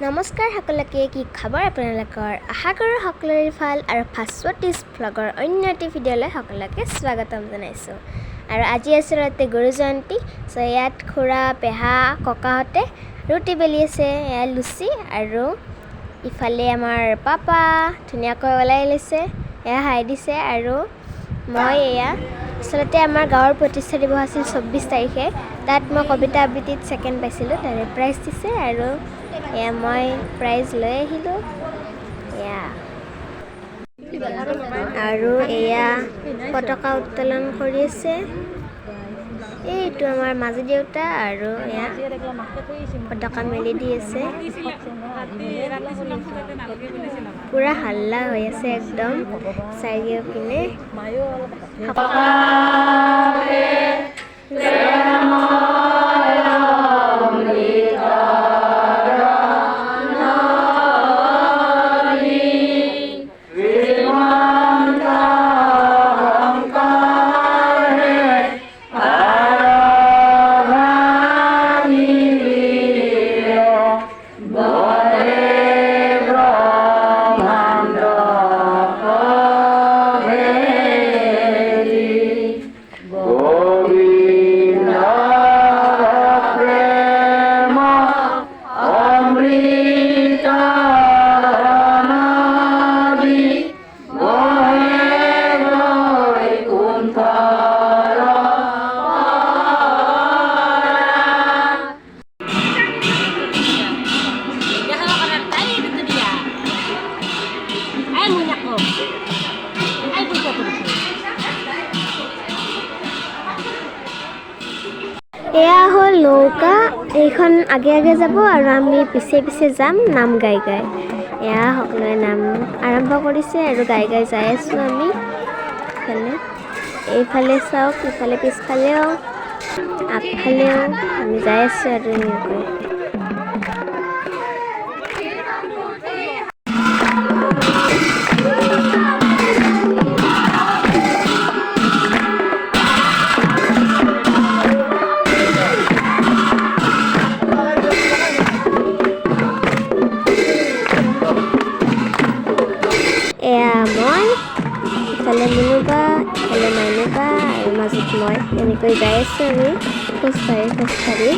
নমস্কাৰ সকলোকে, কি খবৰ আপোনালোকৰ? আশা কৰোঁ সকলোৰে ভাল। আৰু ভাস্বতীজ ভ্লগৰ অন্য এটি ভিডিঅ'লৈ সকলোকে স্বাগতম জনাইছোঁ। আৰু আজি আচলতে গুৰু জয়ন্তী। চ' ইয়াত খুৰা, পেহা, ককাহঁতে ৰুটি বেলি আছে, এয়া লুচি। আৰু ইফালে আমাৰ পাপা ধুনীয়াকৈ ওলাই লৈছে, এয়া হাই দিছে। আৰু মই এয়া আচলতে আমাৰ গাঁৱৰ প্ৰতিষ্ঠা দিৱস আছিল 24 তাৰিখে, তাত মই কবিতা আবৃত্তিত ছেকেণ্ড পাইছিলোঁ, তাৰে প্ৰাইজ দিছে আৰু এয়া মই প্ৰাইজ লৈ আহিলোঁ এয়া। আৰু এয়া পতাকা উত্তোলন কৰি আছে, এইটো আমাৰ মাজু দেউতা। আৰু এয়া পতাকা মেলি দি আছে, পুৰা হাল্লা হৈ আছে একদম চাৰিওপিনে। এয়া হ'ল নৌকা, এইখন আগে আগে যাব আৰু আমি পিছে পিছে যাম নাম গাই গাই। এয়া সকলোৱে নাম আৰম্ভ কৰিছে আৰু গাই গাই যাই আছোঁ আমি। ইফালে এইফালে চাওক, ইফালে পিছফালেও আগফালেও আমি যাই আছোঁ আৰু এনেকৈ। এয়া মই, ইফালে মুনুবা, ইফালে মাইনুবা আৰু মাজত মই, এনেকৈ যাই আছোঁ আমি খোজকাঢ়ি খোজকাঢ়ি।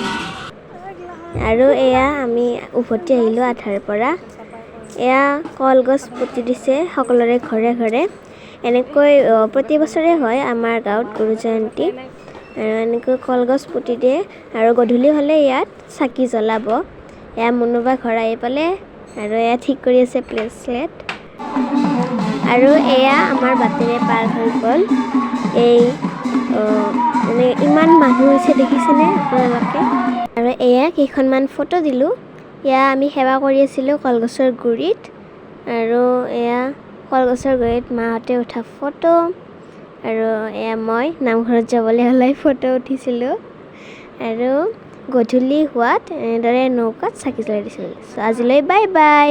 আৰু এয়া আমি উভতি আহিলোঁ আধাৰ পৰা। এয়া কলগছ পুতি দিছে সকলোৰে ঘৰে ঘৰে। এনেকৈ প্ৰতি বছৰে হয় আমাৰ গাঁৱত গুৰু জয়ন্তী। আৰু এনেকৈ কলগছ পুতি দিয়ে আৰু গধূলি হ'লে ইয়াত চাকি জ্বলাব। এয়া মুনুবা ঘৰ আহি পালে আৰু এয়া ঠিক কৰি আছে প্লেট শ্লেট। আৰু এয়া আমাৰ বাটেৰে পাৰ হৈ গ'ল। এই মানে ইমান মানুহ হৈছে, দেখিছেনে আপোনালোকে? আৰু এয়া কেইখনমান ফটো দিলোঁ। এয়া আমি সেৱা কৰি আছিলোঁ কলগছৰ গুৰিত। আৰু এয়া কলগছৰ গুৰিত মাহঁতে উঠা ফটো। আৰু এয়া মই নামঘৰত যাবলৈ ওলাই ফটো উঠিছিলোঁ। আৰু গধূলি হোৱাত এনেদৰে নৌকাত চাকি জ্বলাই দিছিল। চ' আজিলৈ বাই বাই।